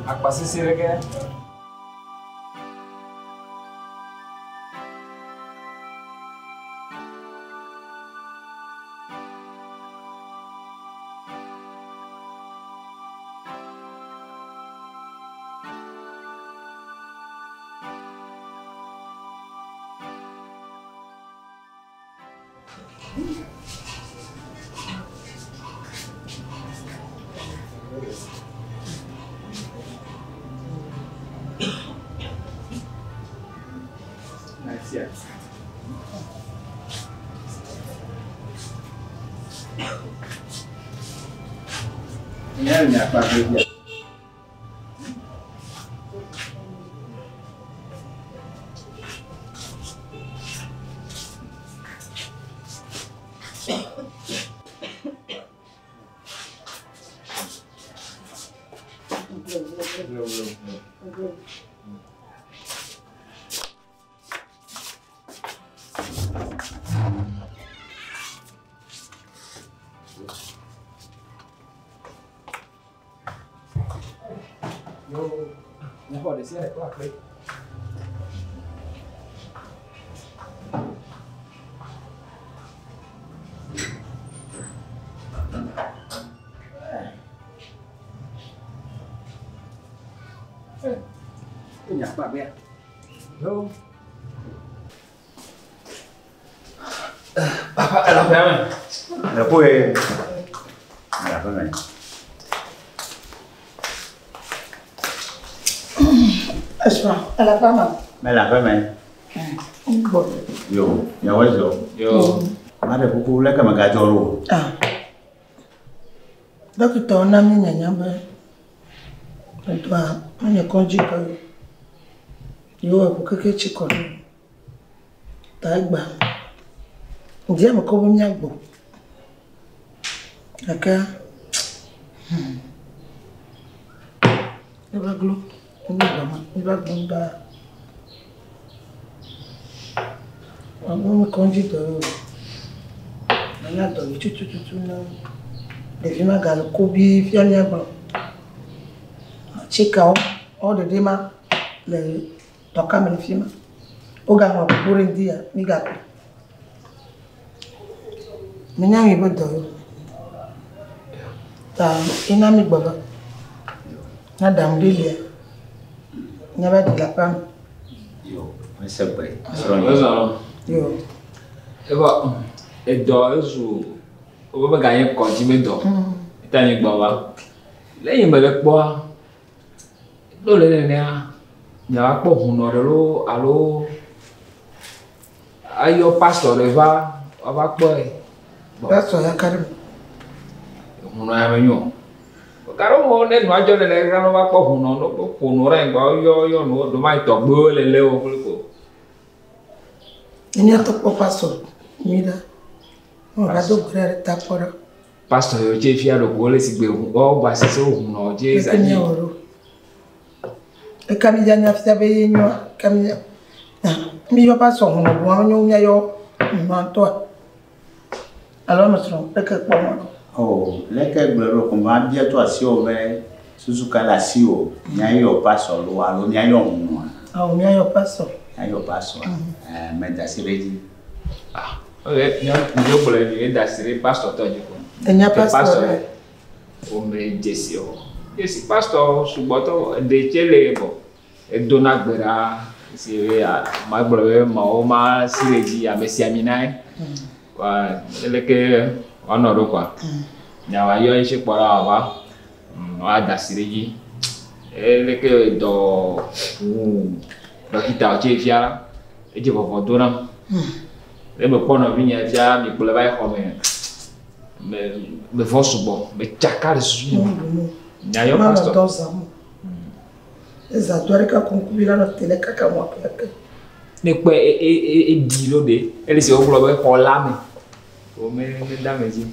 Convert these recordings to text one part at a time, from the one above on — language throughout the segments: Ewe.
Akpa sese ɖe ke. Papa, elle a fermé. Le poe. Elle a fermé. Esma, elle a fermé. Mais elle a fermé. Bon. Yo, ya wezo. Yo. Mare kuku leka magajoro. Ah. Dókítà na mi nyanya be. Ntwa, onye konji ko. Yo ebu keke chiko. Ta gba. Ǹjẹ́ mo kọ́ bómi àgbò? Kàkà. Ẹ bá gbó, ẹ bá gbó, ẹ bá gbó ń bá. Àwọn ọmọ kan jí dọ̀rọ̀ rẹ̀. Àwọn àdọ̀rí tútù tútù náà. Ɖevi ma gale ko bi fia míagblɔ. Tsikawo, wo ɖeɖe ma le dɔka me le fi ma. Wogaŋlɔ gbogbo ɖe ŋdi ya, mígakpɔ. Menya mi be dɔ yio. Ta ena mi gbɔ be na ɖaŋu ɖe lia, míava ɖi le aƒea me. Yo, mesegbe. Wezɔ. Yo. Evɔ edɔ ezu wobe meganye kɔdzi be dɔ. Eta mi gbɔ va. Le yi me le kpɔa, ne wòle nenea, miava kpɔ hunɔ ɖe loo alo ayɔ pastor ɖe va woava kpɔe. Pastor ya ka ɖe me. Hunɔ ya menyo o. Gaɖewo me ne nua dzɔ nene ne wova kpɔ hunɔ ne woƒo nu ɖe anyigba woyɔ yɔ nu ɖo ma yi tɔgbewo le lé wo kple ko. Ne míatɔ kpɔ pastor nyui ɖe, ne wòva do gbe ɖe ɖe ta kpɔ ɖa. Pastor yiwo tse fia ɖeko wole si gbe woawo gba sese wo hunɔ tse Leke za dzi. míawɔ ɖo? Eka mi dza nya fia be ye nyoa, eka mi dza mi yɔ pastor hunɔ boŋ menyo míayɔ hunɔa ŋutɔa. Alo ame srɔ̃ leke kpɔ mɔ ɖo? Oh, leke gblɔ ɖo ko ma bia to asiwò be susu ka le asiwò. Míayɔ pastor lo alo míayɔ hunɔa. Awɔ míayɔ pastor. Míayɔ pastor. Eh, meda asi ɖe edzi. Ah, ok, míawo gblɔ mi da asi ɖe pastor tɔ dzi ko. Enya Ke pastor ɖe. Wo me dzesi o. Dzesi pastor sugbɔtɔ ɖe tse le bɔ. Edona gbe ɖa si be magblɔ be mawo ma si ɖe dzi ame sia ami na ye. Wa leke woanɔ ɖo kɔa. Nyawa yɔ esi kpɔ ɖa wòava. Woada asi ɖe edzi. Leke dɔ ʋu dɔkita tse fia la, edze vɔvɔ do nam. Ne mekpɔ nɔvinye fia mi kplɔe va yi xɔ me. Me mevɔ sugbɔ, metsaka le susu me. Nya yɔ Manɔ pastor. dɔ zã mo. Eza do aɖeke ko ŋkuvi la nɔ te le kaka mɔ keke. Ne kpɔe eɖi lo ɖe, ele si wogblɔ be xɔ la me. Wo me me da me dzi.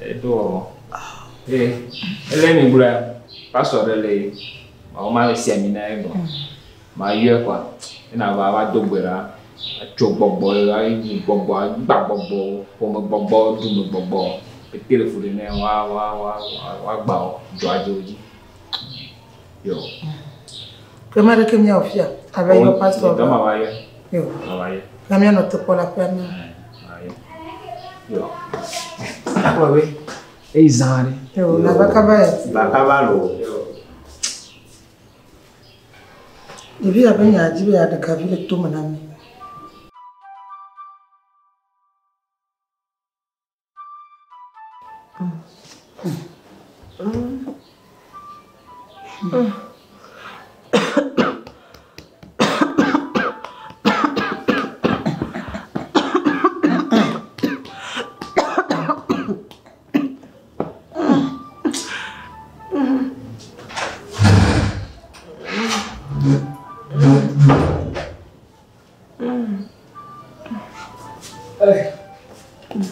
Eɖo wɔwɔ. Ee, ele mi gblɔa, pastor ɖe le mawo ma si ami na ye gbɔ. Ma yɔe kɔa, ena va va do gbe ɖa. Atso gbɔgbɔ, ayi gbɔgbɔ, gba gbɔgbɔ, ƒome gbɔgbɔ, dume gbɔgbɔ. Pete le fu ɖe ne wa wa wa wa gba o dzɔ adze wo dzi. Yo. Ke ma ɖeke míawɔ fia abe yɔ pastor. Dɔ ma va yɔ. Yo. Ma va yɔ. Na míanɔ te kpɔ le aƒea me. Ma va yɔ. Yo. Akplɔ be eyi zã ɖe. Yo, nava kaba yɛ. Va kaba loo. Yo. Ɖevi ya be nya dzi be yeaɖe gavi le tome na mi.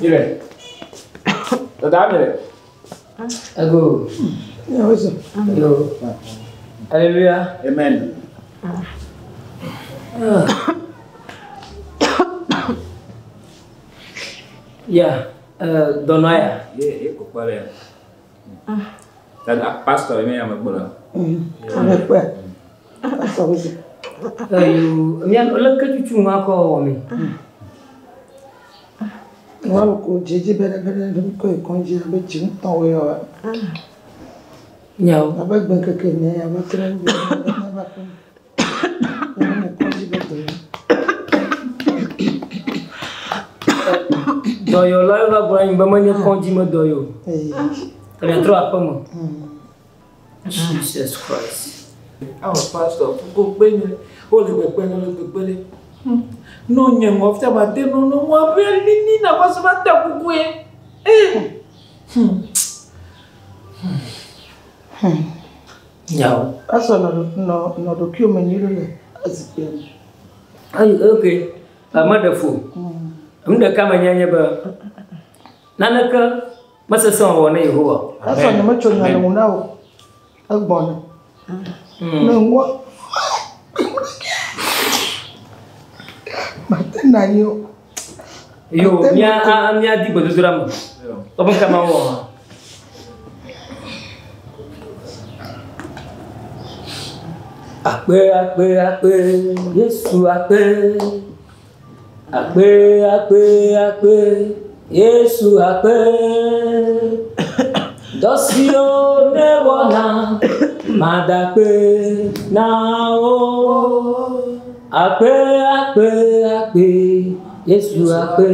Mire. Dada mire. Ego. Yo. Yo. Alléluia. Amen. Ya, dɔnɔ ya. Ye ye kpɔkpɔ le. Dada pastor yi me ame gblɔ. Ame kpɔe. Pastor wo zi. Yo, mia leke tutu ŋua kɔ wɔ mi. Wa ko dzedze bɛɖɛbɛɖɛ ɖe ŋkɔ yi kɔndzi abe dzi ŋutɔ wo yɔ. Nyawo. Abe gbe keke ne abe trɔ ŋu ava kpe. Ne kɔndzi be dɔ. Dɔyɔla va gblɔ anyi be menye kɔndzi me dɔyɔ o. Ee. Tɔmia trɔ aƒe me. Jesus Christ. Awɔ pastor koko kpe nye wole kpekpe le wole kpekpe le. No nye ŋɔ fia ba te no no ŋua be nini na va so va te kuku ye. Eh. Nyawo. Pastor nɔ nɔ nɔ ɖokuiwò me nyuie ɖe le zikpuia me. Ayi ok. Ame ɖe fo. Nu ɖeka me nye nye be naneke mesesẽ wɔwɔ ne Yehowa o. Pastor nye metso nya le ŋu na wò. Egbɔna. Ne ŋua mate na anyi o. Yo, mía mía di gbedodoɖa me. Woƒe kama wɔ. Akpe akpe akpe Yesu akpe. Akpe akpe akpe Yesu akpe. Dɔ siwo ne wɔna madakpe na wo. Akpe akpe akpe Yesu akpe.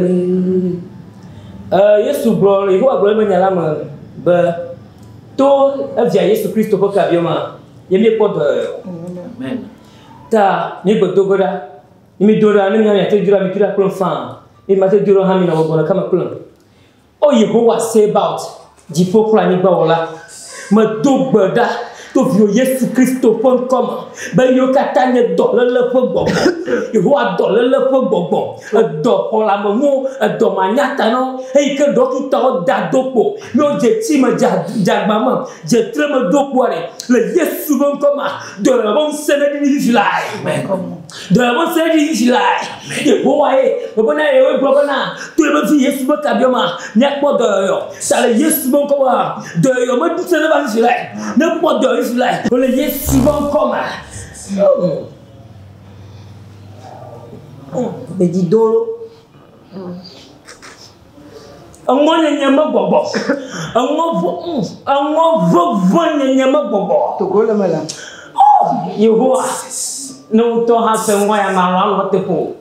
Yesu gblɔ Yehowa gblɔ eme nya la me be to evia Yesu Kristo ƒe kaviwo ma ye míekpɔ dɔyɔyɔ. Amen. Ta míegbe do ge ɖa. Ne mi do ɖa ne mia miate do ɖa mi do ɖa kplɔm faa. Ne mate do ɖa hã mi nɔ gbɔgbɔ ɖeka me kplɔm. O Yehowa Sebaot, dziƒo kple anyigba wɔla, medo gbe ɖa to viwò Yesu Kristo ƒe ŋkɔ me be yiwo katã nye dɔléle ƒe gbɔgbɔ, Yehowa dɔléle ƒe gbɔgbɔ, edɔ xɔlameŋuwo, edɔ manyatanawo, eyi ke ɖɔkitawo da do kpo, ne wodze tsi me, dze dze agba me, dze tre me do kpoa ɖe, le Yesu ƒe ŋkɔ mea, dɔyɔyɔ ƒe ŋusẽ neɖi fifi lae. Dɔyɔyɔ ƒe ŋusẽ neɖi fifi lae. Yehowa ye, bena yewoe gblɔ bena, to ye be vi Yesu ƒe kabiɔ mea, míakpɔ dɔyɔyɔ. Ta le Yesu ƒe ŋkɔ mea, dɔyɔyɔ me ŋusẽ neva fifi lae. Ne kpɔ dɔyɔyɔ fifi lae. Le Yesu ƒe ŋkɔ mea. Gbedidolo. Eŋɔ nyenye me gbɔgbɔ. Eŋɔ ʋeʋẽ nyenye me gbɔgbɔ. Togo le me la. Oh, Yehowa. Ne ŋutɔ hã se ŋɔ ya ma lɔ alɔ teƒe o.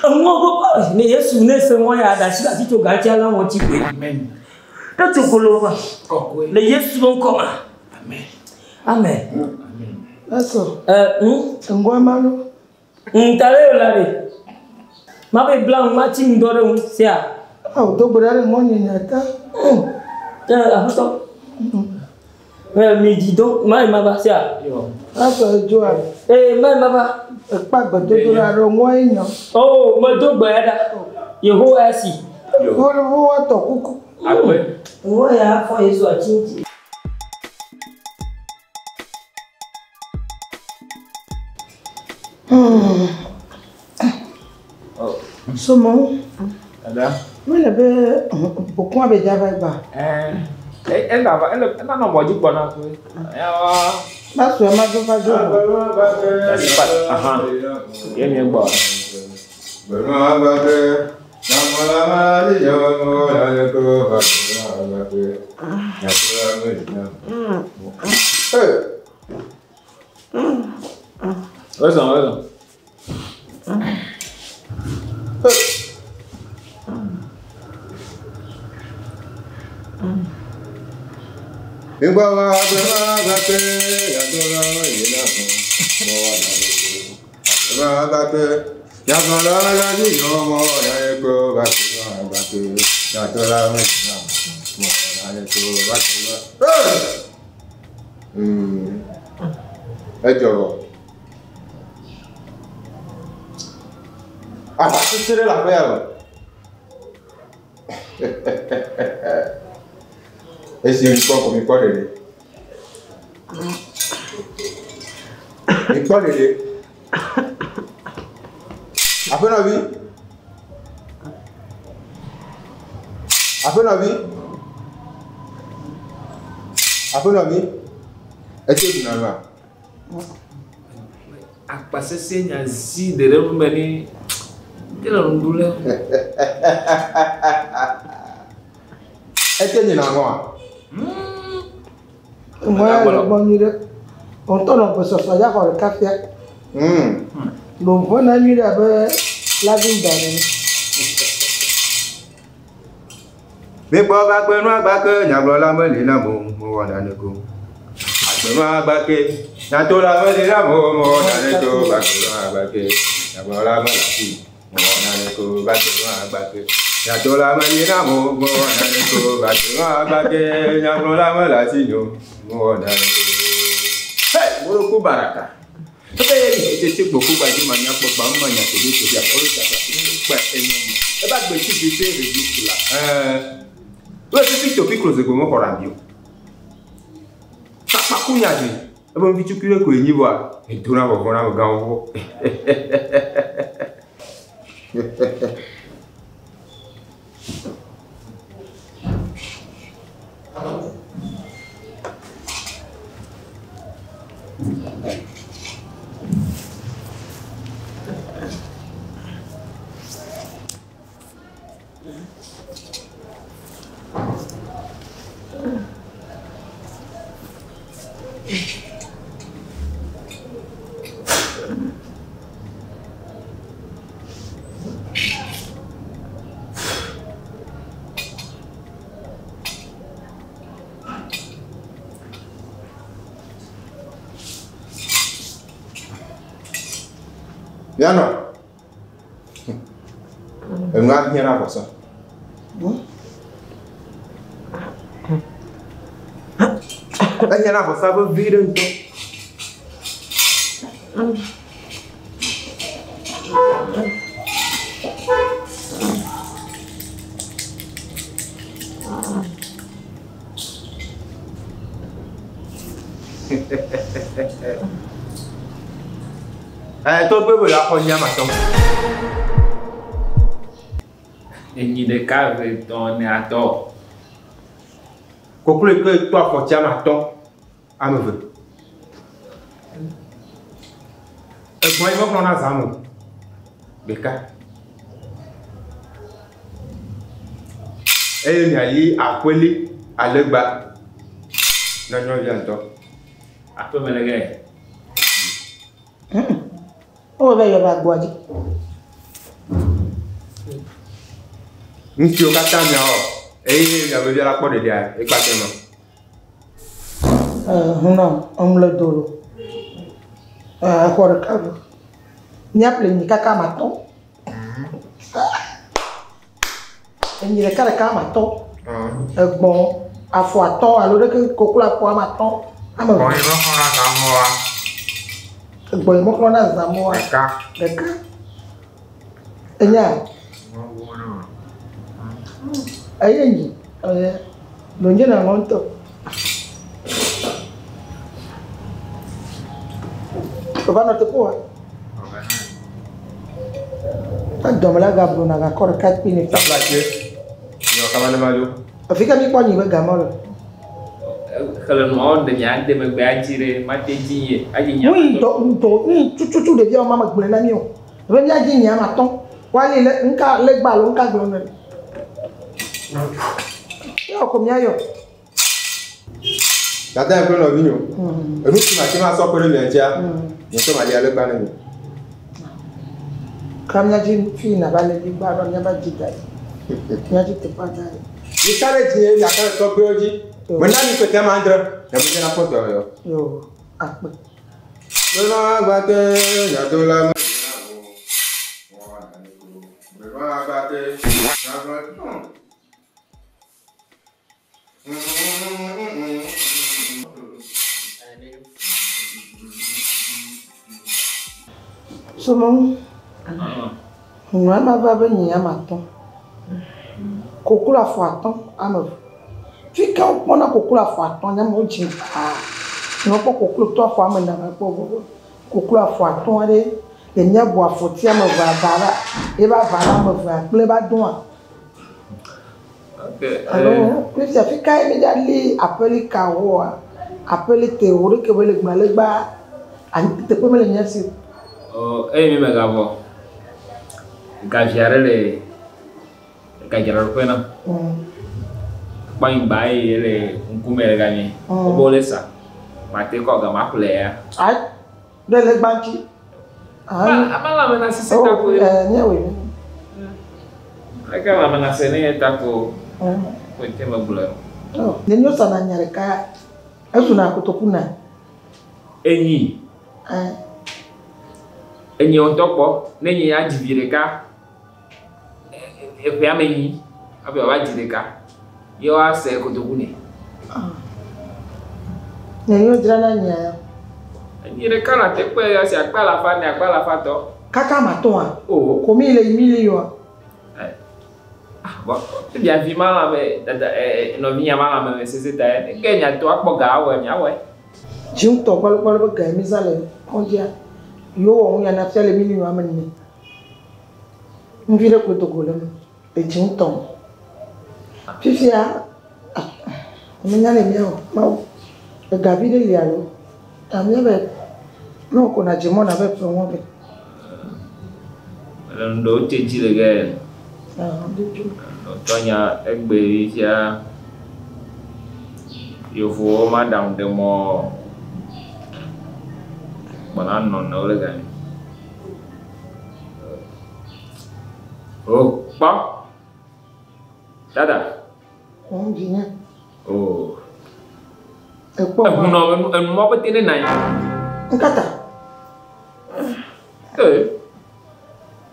Eŋɔ ʋeʋẽ ne Yesu ne se ŋɔ ya ɖe asi le asi tso gatsia le ŋɔti koe. Amen. Ne tokolo me. Kɔkɔe. Le Yesu ƒe ŋkɔ me. Amen. Amen. Pastor. Ŋgɔa ma lo. Ta le la ɖe. Ma be bla ŋu ma tsi ŋdɔ ɖe ŋu sia. Awo do gbe ɖa ɖe ŋɔ nye ta. Aƒetɔ. Mi dzi do ma yi ma va sia. Pastor edzoa. Ma yi ma va. Ekpa gbedodoɖa ɖe ŋɔ ye nyɔ. Oh, medo gbe ya ɖa. Yehowa ya si. Wo wo tɔ kuku. Akpe. Ŋɔ ya fɔ Yesu atsi ŋuti. Somo. Dada. Mele be bokua be dza va gba. Ɛɛ ena va ele ena nɔ mɔ dzi gbɔna koe. Eyawa. Pastor ma do va do. Aha. Ye mi gbɔ. Wezɔn wezɔn. Ẹ jọ̀wọ́. Àbá kékeré la fẹ́ yàrá. Esi mi kpɔ ko mi kpɔ ɖeɖe. Mi kpɔ ɖeɖe. Aƒenɔvi. Aƒenɔvi. Aƒenɔvi. Etse ɖuna nua? Akpasese nya zi ɖe ɖe nu me ni. Ele nu ɖu le. Etse nyina ŋɔa? Mɔ ya le gbɔ nyuie ɖe. Ŋutɔ nɔ gbesɔsɔ ya xɔ ɖeka fia. Ɖo ʋe na nyuie ɖe abe lavender ene. Mi kpɔ va gbe nua gba ke nyagblɔla meli na mo mewɔ naneke o. Agbe nua gba ke nyatola meli na mo mewɔ naneke o. Agbe nua gba ke nyagblɔla meli asi mewɔ naneke o. Agbe nua gba ke nyatola meli na mo mewɔ naneke o. Agbe nua gba ke nyagblɔla meli asi nyo mewɔ naneke o. Hey, Moroko baraka. Ebe ye ni tete gboko gbaji ma nya kpɔ gba ma nya tebe tebe akɔlo tata kpɛ enyo mo. Eba gbe tsi bi se redu la. Ɛɛ. Wọ́n ti fi tòkí kúrò sègbè mọ́ kọ̀ọ̀rọ̀ àbí o. Kpakpa nyadzi. Ebe ŋuti tukui ɖe koe nyi vɔa, edona vɔvɔ na amegãwo xoxo. Mianɔ. Enua hiã na vɔsa. Ehiã na vɔsa vevi ɖe ŋutɔ. Ɛ tɔgbe be la xɔ nyama tɔ. Enyi ɖeka eve etɔ̃ ene atɔ. Koklo yi ke to afɔtsi ame atɔ̃ ame eve. Egbɔ̃ yi mexlɔna zã me o. Ɖeka. Eye miayi aƒeli alegba na nyɔnuvia ŋutɔ. Aƒeme le ge. Wowɔ be yɔ va agboa dzi. Nu siwo katã miawɔ eye miabe via la kpɔ ɖeɖia ekpatɛ me. Hunɔ enu le do lo. Exɔ ɖeka vɔ. Míaƒle nyi kaka ame atɔ̃. Enyi ɖeka ɖeka ame atɔ̃. Egbɔ̃ afɔ atɔ̃ alo ɖeke koklo afɔ ame atɔ̃. Ame eve. Gbɔ̃ yi mexlɔna zã mɔa. Egbɔ̃ yi mexlɔna zã mɔa. Ɖeka. Ɖeka. Enya. Eye nyi. Nonye na ŋɔ ŋutɔ. Papa nɔ teƒe wa. Edɔme la gablona gakɔ ɖeka kpi ne. Tabla tse. Kaba ne ma dzo. Afi ka mi kpɔ nyi be gamɔ le. Xlẽ nuawo ɖe mia de megbe adzi ɖe mate dzi ye adzi nya. Nu yi dɔ dɔ nu yi tututu ɖeviawo ma me gblẽ na mi o. Ebe míadzi nyi ame atɔ̃. Woali le ŋka legba alo ŋka gblɔm nele. Yɔ ko míayɔ. Dada yi kple nɔvinye o. Enu si mate ŋu asɔ kpe ɖe mia ŋutia, nye ŋutɔ mali alegba ne mi. Ka míadzi fi nava le legba alo míava dzi da ɖi. Míadzi teƒea da ɖi. Mika ɖe dzinye miaka ɖe tɔgbuiwo dzi. Mena mi ƒe tema adre. Nye me dzena kpɔtɔ yɔ. Yo, akpe. Menɔ agbate nyadola me. Menɔ agbate nyadola. Sumɔ, nua ma va be nyi ame atɔ̃. Koklo afɔ atɔ̃ ame eve. Fi ka wokpɔna koklo afɔ atɔ̃ nye amewo dzi aa. Ne wokpɔ koklo to afɔ ame ene kpɔ gbɔ. Koklo afɔ atɔ̃ aɖe le míabu afɔti ame eve ava la eva ava la ame evea kple va doa. Alo fifia fi kae mi dza li aƒelikawoa? Aƒelitewo ɖeke be le gblɔ legba teƒe mele mía si o. Eye mi megavɔ. Gavi aɖe le gadzraɖoƒe na. Kpɔ anyigba eye le ŋkume le gami. Wobe wole sa. Mate kɔ gama ƒle ya. Ayi ɖe legba ŋuti. Ama lãme na sisi ta ko. Míawɔe. Eke lãme na se ne ye ta ko. Ko te me gblɔe. Ne míwo sana nya ɖeka esuna kotoku na. Enyi. Enyi ŋutɔ kpɔ. Ne enyi ya dzi vi ɖeka. Eƒea me nyi. Abe wòava dzi ɖeka. Ye woase kotoku nɛ. Ne míwo dzrana nyia ya. Enyi ɖeka na te kpɔe asi akpe alafa ne akpe alafa tɔ. Kaka ma tɔa. O. Ko mi le miliyoa. Bon, ebia vi ma lãme dada nɔvinya ma lãme me sese ta ye. Ke nya to akpɔ ga awɔe miawɔe. Dzi ŋutɔ gbɔlɔgbɔlɔ be ga mi zã le kɔdzia. Yewo wɔ nu ya na fia le miliyoa me ne. Ŋvi ɖe koe dogo le eme le dzi ŋutɔ me. Fifia menya ne míawɔ mawu egavi ɖe li alo ta míabe ne wò ko nadze mɔ nabe ƒle ŋua be. Le nu ɖewo tse dzi le ge. Tɔnya egbe fifia yevuwo ma ɖaŋu ɖe mɔ gbɔna nɔ ne wo le gami. O kpɔ. Dada. Vinye. O. Ekpɔ. Ehunɔ enu mɔ pete ne na yi. Nkata.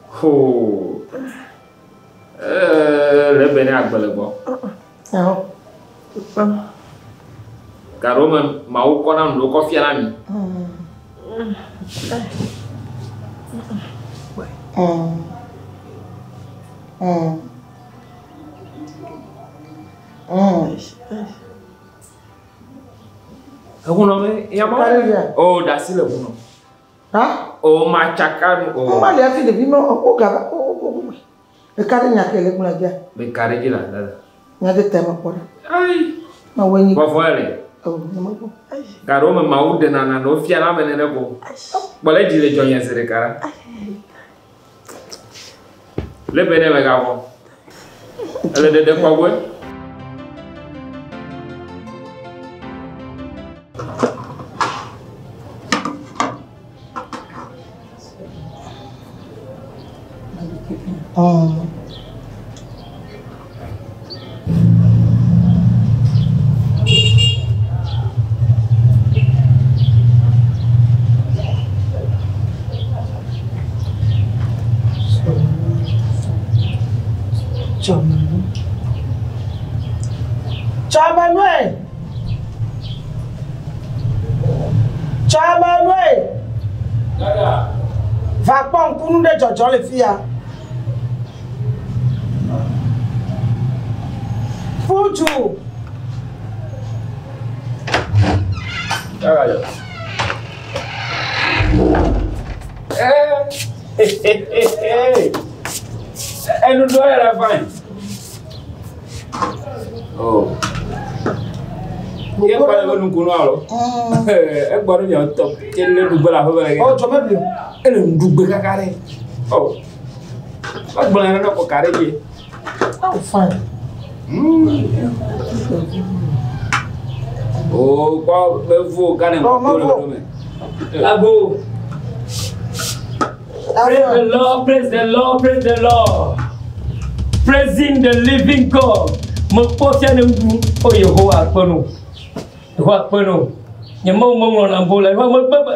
Ho. Le be ne agbe le gbɔ. Awɔ. Gaɖewo me mawu kɔ na nu ɖewo kɔ fia na mi. Ehunɔ me ya ma. O ɖasi le hunɔ. Ha? O ma tsaka nu o. Wo ma le hafi ɖevi ma wo gava wo wo wo. Eka ɖe nya ke le gblɔ dzia. Be ka ɖe dzi la dada. Nya de te me kpɔ ɖa. Ayi. Ma wo nyi. Vɔvɔ le. O ne me kpɔ. Gaɖewo me mawu ɖena na no fia na ame nene ko. Kpɔ le dzi le dzɔnye zi ɖeka ɖa. Le be ne megavɔ. Ele ɖeɖe kpɔ gbɔe. Chamanwe! Chamanwe! Va kpɔ ŋkunu ɖe dzɔdzɔ le fi ya. Fuju! Enu do yɛrɛ fine. Oh. Ye kpɔ le be nukunu alo. Egbɔ ɖe miawo tɔ ke le ɖugbe le aƒe me le. Ɔ jɔ mebli o. Ele nuɖugbe kaka ɖe. Oh. Egblɔ ne ne kɔ ka ɖe dzi. Oh fine. Oh, kpɔ be vo gane Oh, ŋkɔ le mevo. ɖo me. Ago. Praise the Lord, praise the Lord, praise the Lord. Praising the living God. Mekpɔ fia ne ŋu. O Yehowa akpe no. Yehowa akpe no. Nye Mawu meŋlɔ nam bo le. Yehowa mekpe be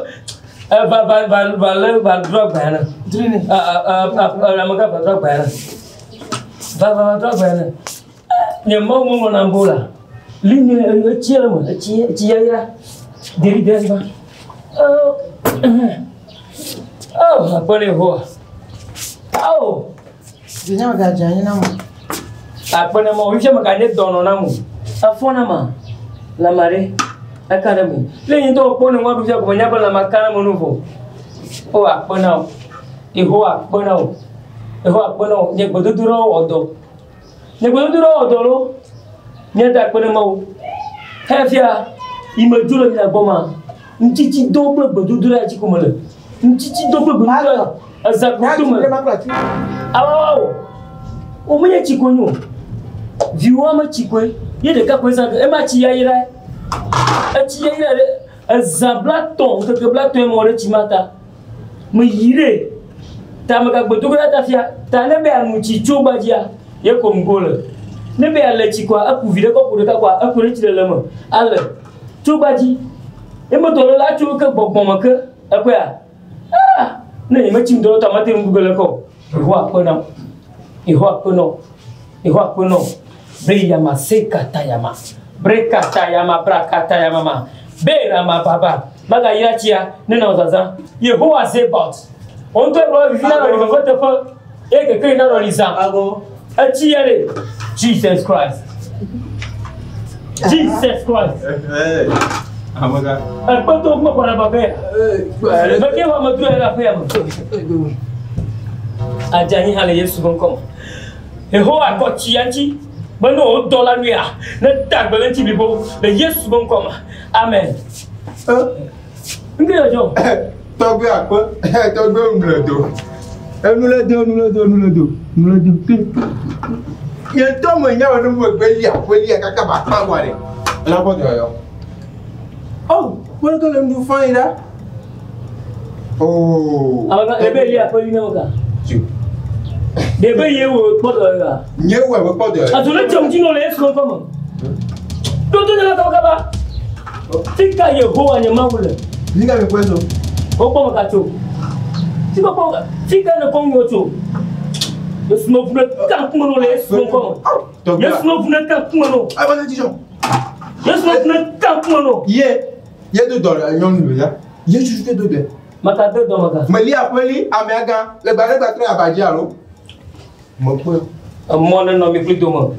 va va va va le va drɔ agba na. Drini. A a a a amegã va drɔ agba na. Va va va drɔ agba na. Nye Mawu meŋlɔ nam bo la. Li nye etsi le me etsi etsi yayra. Ɖevi ɖevi va. Oh. Oh, akpe ne Yehowa. Oh. Vinya me gadze anyi na mo. Akpe ne Mawu, fifia meganye dɔnɔ na mo. Efɔ na ma, lãma ɖe, eka ɖe me. Le yi ŋutɔ kpɔ ne ŋua ɖu fia ko menya be lãma ka ɖe me nu vɔ. O akpe na wò. Yehowa akpe na wò. Yehowa akpe na wò. Nye gbedodoɖawo wɔ dɔ. Nye gbedodoɖawo wɔ dɔ lo. Míada akpe ne Mawu. Hefia, yi me dzo le mia gbɔ ma, ŋutitsi do kple gbedodoɖa dzi ko mele. Ŋutitsi do kple gbedodoɖa. Eza Nya kuto tsi me. ɖe makplɔ ati. Awo, o menye tsi ko nyo. Viwo ame tsi koe. Ye ɖeka koe zã ema tsi yayra. Etsi yayra ɖe ezã blatɔ̃ ŋkeke blatɔ̃ mɔ ɖe tsi ma ta. Me yi ɖe. Ta me gagbe do ɖe ta fia. Ta ne be anu tsi tso gbadzia ye ko ŋgo le. Ne be ale tsi koa eku vi ɖe kɔku ɖeka koa eku ɖe tsi le le me. Ale tso gbadzi. Eme tɔ le la tso ke gbɔgbɔ me ke ekɔea. Ah! Ne nye metsi ŋdɔ tɔ mate ŋu ɖu ge le kɔ. Yehowa akpe na wo. Yehowa akpe na wo. Yehowa akpe na wo. Breyama sekatayama. Brekatayama brakatayama ma. Berama baba. Magayra tsia ne nɔ zazã. Yehowa Zebaot. Wo ŋutɔ gblɔ be vivi nanɔ li veve teƒe eye kekeli nanɔ li zã. Ago. Etsi ya ɖe. Jesus Christ. Jesus Christ. Amega. Ekpe to kuma kɔna ba fɛ. Meke wa me dro ya ɖe aƒe ya me. Adze anyi hã le Yesu ƒe ŋkɔme. Yehowa kɔ tsi ya ŋuti be ne wòdɔ la nuya ne da gbe le ŋuti blibo le Yesu ƒe ŋkɔme. Amen. Ŋke dzɔdzɔ. Tɔgbe akpe, tɔgbe ŋlɔ do. Enu le do, enu le do, enu le do, enu le do. Nye ŋutɔ me nya be ne mo gbe lia aƒe lia kaka ba kpa wa ɖe. Ela kpɔ dɔ yɔ. Oh, wo ke le nu fa yi ɖa. Oh. Amegã ebe li aƒe li ne wo ga. Tsu. Ɖe be ye wo kpɔ dɔ ya. Nye wɔ be kpɔ dɔ yɔ. Adzo ne dze ŋuti nɔ le Yesu ƒe ŋkɔme. Toto nye la kabakaba. Fika Yehowa nye Mawu le. Ni ka mi kpɔ so. Wokpɔ me ka tso. Fika kpɔ fika ne kɔ ŋuwò tso. Yesu me ʋu ne ka ŋkume nɔ le Yesu ƒe ŋkɔme. Yesu me ʋu ne ka ŋkume nɔ. Ayi ba ne dzidzɔ. Yesu me ʋu ne ka ŋkume nɔ. Ye ye do dɔ le nyɔnu le ya. Ye tutu ke do dɔ. Maka de dɔ maka. Meli aƒe li amea gã le gba ɖe gba trɔ abadzi alo. Mekpɔe. Emɔ ne nɔ mi kpli dome.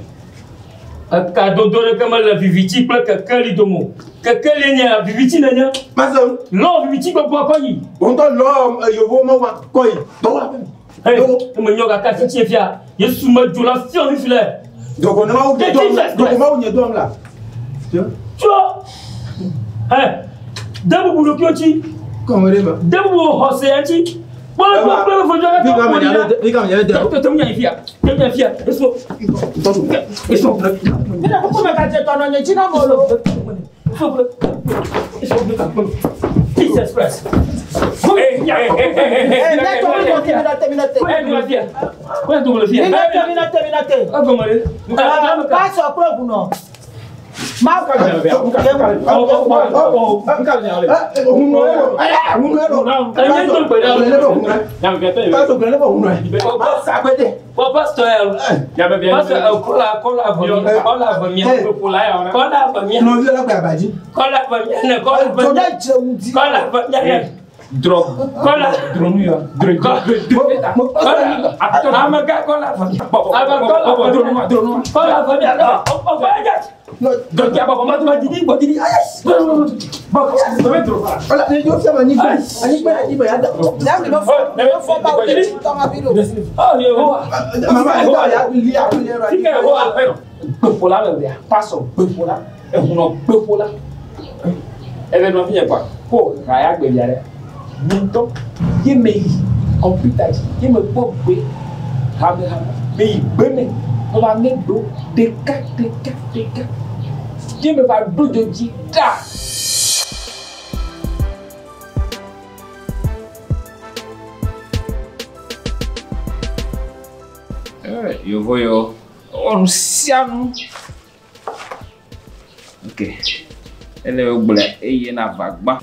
Ekadodo ɖeke mele vivitsi kple kekeli dome o. Kekeli nye vivitsi nenye. Masem. Lɔ vivitsi gbɔgbɔ kɔ yi. Wo ŋutɔ lɔ yevowo me wa kɔ yi. Dɔwɔ aƒe me. Hey, eme nyɔ gake atitsi fia. Yesu me dzo la fiɔ fifi le. Dɔgɔ ne mawu nye dɔm la. Dɔgɔ mawu nye dɔm la. Tso. Hey, de bubu ɖokuiwo dzi. Kɔme ɖe me. De bubu xɔse ya ŋuti. Kpɔ kpɔ kple fofodzɔ kaka Fika ƒo me ɖi nya la. ɖe fika me nya ɖe de. Tete ŋu nya yi fia. Tete ŋu nya yi fia. Yesu. Yesu. Mi le kuku me gadze tɔ nɔ nye dzi na mo lo. Jesus Christ. Hey, hey, hey, hey, hey, hey. Eh, mi na tɔ mi nɔ te mi nɔ te mi nɔ te. Hey, mi fia. Wọ́n tó wọlé fia. Mi nɔ te mi nɔ te mi nɔ te. Ọgọmọ rẹ. Pásọ̀ kúrò gùnà. Má Wọ́n pásítọ̀ ẹ̀ lọ. Pásítọ̀ ẹ̀ kọ́lá kọ́lá àbọ̀mí kọ́lá àbọ̀mí kọ́lá àbọ̀mí Nɔvi la gbe abadzi. kọ́lá àbọ̀mí ẹ̀ kọ́lá àbọ̀mí Jọjọ ìjẹun di. kọ́lá àbọ̀mí ẹ̀ kọ́lá kọ́lá amẹ́gá kọ́lá àbọ̀mí kọ́lá àbọ̀mí kọ́lá àbọ̀mí ọ̀fọ̀ ẹ̀jẹ̀ Láti lọ fọ́ lọ fọ́ bá òde tí tọ́ ma bí lò. Ọ̀ Yehowa Mama, ẹ tọ́ ya li aƒe li Fika Yehowa Gbeƒola le vea, pasɔ gbeƒola, ehunɔ gbeƒola. Eve nɔvi nye kɔa, ko haya gbevia ɖe. Ŋutɔ ye me yi kɔmpita dzi, ye me kpɔ gbe hame hame, me yi gbe me, me va ŋe gbewo ɖeka ɖeka ɖeka. Ye me va ɖo dzo dzi ɖa. Yevo yewo, wowɔ nu sia nu. Ok, ele wogblɔe eye nava gbã.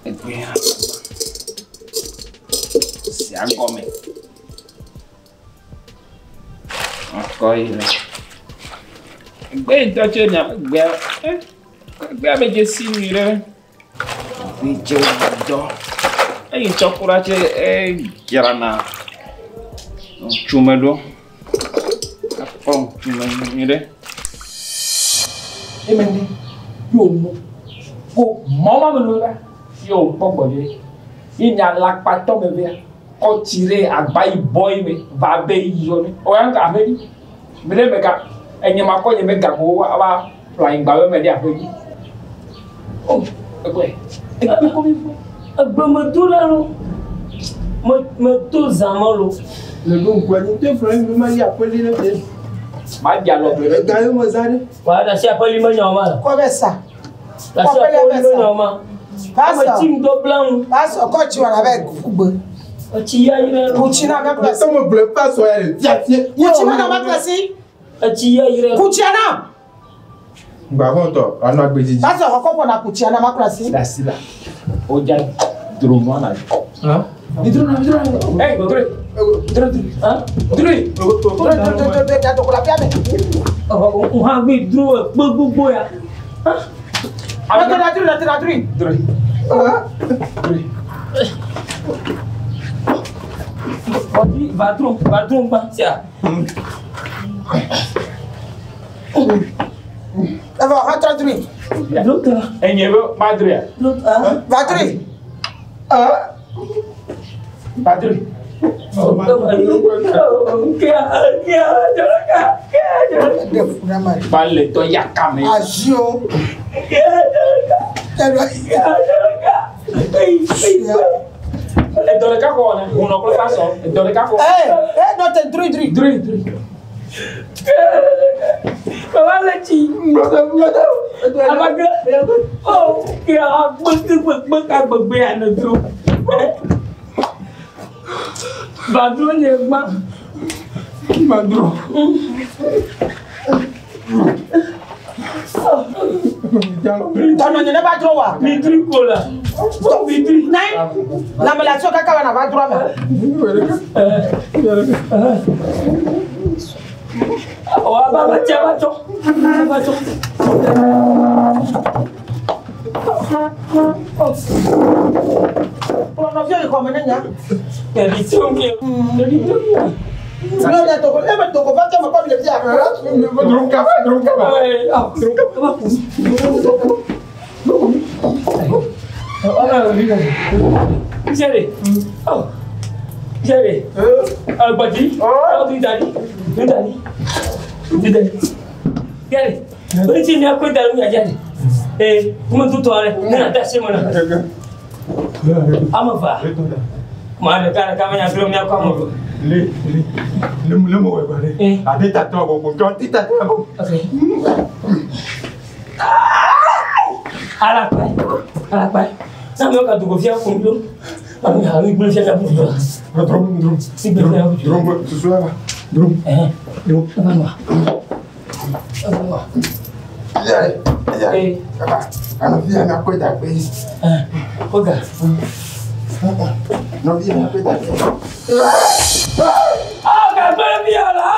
Egbe hã sia gɔme. Akɔ yi le. Egbe ŋutɔ tse nya egbea egbea me dze si nyui ɖe. Egbe dze ŋutɔ. Eyi ŋutɔ kura tse edzrana ŋutsume ɖo. Akpɔ ŋutsume nyui ɖe. Eme ne ye wònu ko mɔ ma me nu la ye wòkpɔ gbɔdzɔe. Ye nya alakpatɔ me vea kɔ tsi ɖe agba yibɔ yi me va be yɔ ne. O ya ŋka aƒe dzi. Mi ɖe me ka enye ma kɔ nye me gago ava ƒle anyigba be me ɖe aƒe dzi. O egbe egbe ko mi ƒe. Egbe me do ɖa lo. Me me to zã me lo. Le ɖo ŋku anyi te fle mi ma yi aƒeli ne fie. Ma dzi alɔ ble. Ega ye me zã ɖe. Wa ɖe asi aƒeli me nyawo ma. Kɔ bɛ sa. Ɖe asi aƒeli me nyawo ma. Ame Pastor. tsi ŋdɔ bla ŋu. Pastor kɔ tsi wɔ na bɛ ƒu gbe. Etsi ya yi ɖe. Kutsi na mɛ kple si. Tɔmɔ gblẽ pasɔ ya le fiafie. Kutsi na mɛ kple si. Etsi ya yi ɖe. Kutsia na. Gbavɔntɔ anɔ agbe dzidzi. Pastor xɔ kɔpɔ na kutsia na mɛ kple si. Ɖe asi la. Wodza dronua na. Mi drona mi drona. Ey drone. Drone drone. Hã? Drone. Dro dro dro dro dro dro la fia me. Ɔhɔ hã gbe dro ekpe gbogbo ya. Hã? Dro dro dro dro dro. Drone. Drone. Ɔdi va dro va dro gbã sia. Evɔ xɔ trɔ dro. Dro ta. Enye be ma droa. Dro ta. Va dro. Ma droe. Kia kia jɔlɔka kia jɔlɔka Ɖe fu na ma. Ba le tɔ yakame. Azio. kia jɔlɔka Ɛlɔ. kia jɔlɔka. Eyi eyi. Edɔ ɖeka kɔ wɔna. Hunɔ kple pasɔ. Edɔ ɖeka kɔ. Ee ee nɔ te dro dro. Drone drone. Baba le tsi. Abage. O kia gbegbe gbegbe ka gbegbe ya ne dro. Va dro nye gbã. Ma dro. Tɔnɔ nye ne va dro wa. Mi dri ko la. Mi dri. Nai. Lamɛlatɔ kaka wa na va dro ma. Wa ba ba tsa ba tsɔ. Ba tsɔ. Kplɔ nɔviwo yi xɔme ne nya. Ɖevi tso ke. Ɖevi tso ke. Ne le togo ebe togo va tɔ me kɔ mi le fia. Dro kaba dro kaba. Ee, ah, eva ku. Jerry. Oh. Jerry. Agbadi. Oh, tu dali. Tu dali. Tu dali. Jerry. Oni ti mi akɔ da lu ya Jerry. Ee, kuma tu tɔ rɛ, ne na da se mo na. Ama fa. Ma de ka ka ma nya duro mi akɔ ama fa. Le le le le mo wɛ ba ɖe. Eh. Ate tatɔ ko ko jɔn ti tatɔ ko. Okay. Alakpa. Alakpa. Na mi ka dogo fia kun do. Ami ha mi gbele fia fia kun do. Dro dro. Mi gbele fia kun do. Dro susu la. Dro. Eh. Dro. Eva nua. Eva nua. Yɛrɛ yɛrɛ. Eh. Kaba anɔvi ya miakɔe da gbe. Eh. Koga. Nɔvi ya miakɔe da gbe. Ah, ka gbele fia la.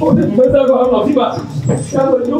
O de gbele ko nɔ fi ba. Ya ko jo.